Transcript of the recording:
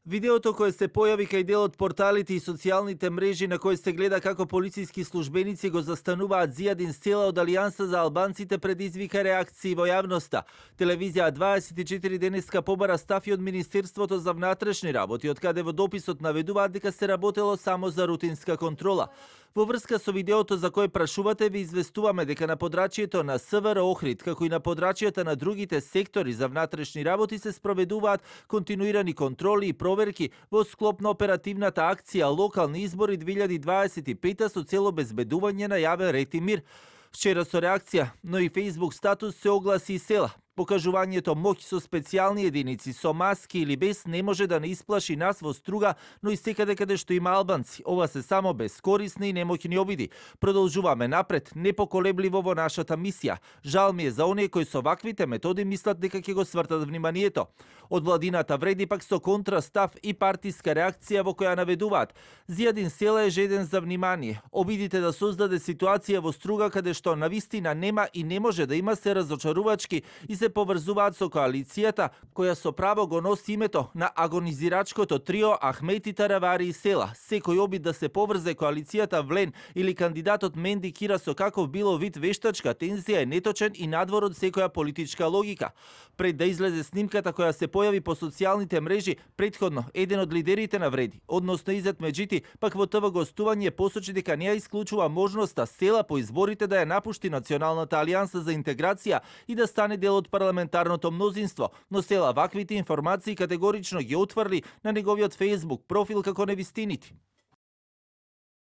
Видеото кое се појави кај дел од порталите и социјалните мрежи на кој се гледа како полициски службеници го застануваат Зијадин Села од Алијанса за албанците предизвика реакции во јавноста. Телевизија 24 денеска побара став и од Министерството за внатрешни работи, од каде во дописот наведуваат дека се работело само за рутинска контрола. Во врска со видеото за кој прашувате, ви известуваме дека на подрачјето на СВР Охрид, како и на подрачјата на другите сектори за внатрешни работи се спроведуваат континуирани контроли и проверки во склоп на оперативната акција Локални избори 2025 со цел обезбедување на јавен ред и мир. Вчера со реакција, но и Facebook статус се огласи и Села. Покажувањето моќ со специјални единици, со маски или без, не може да не исплаши нас во Струга, но и секаде каде што има албанци. Ова се само бескорисни и немоќни обиди. Продолжуваме напред, непоколебливо во нашата мисија. Жал ми е за оние кои со ваквите методи мислат дека ќе го свртат вниманието. Од владината вреди пак со контрастав и партиска реакција во која наведуваат. Зијадин Села е жеден за внимание. Обидите да создаде ситуација во Струга каде што навистина нема и не може да има се разочарувачки и се поврзуваат со коалицијата, која со право го носи името на агонизирачкото трио Ахмети, Таравари и Села. Секој обид да се поврзе коалицијата Влен или кандидатот Менди Кира со каков било вид вештачка тензија е неточен и надвор од секоја политичка логика. Пред да излезе снимката која се појави по социјалните мрежи, претходно еден од лидерите на Вреди, односно Изет Меджити, пак во ТВ гостување посочи дека не ја исклучува можноста Села по изборите да ја напушти Националната алијанса за интеграција и да стане дел од парламентарното мнозинство, но Села ваквите информации категорично ги отврли на неговиот Facebook профил како невистинити.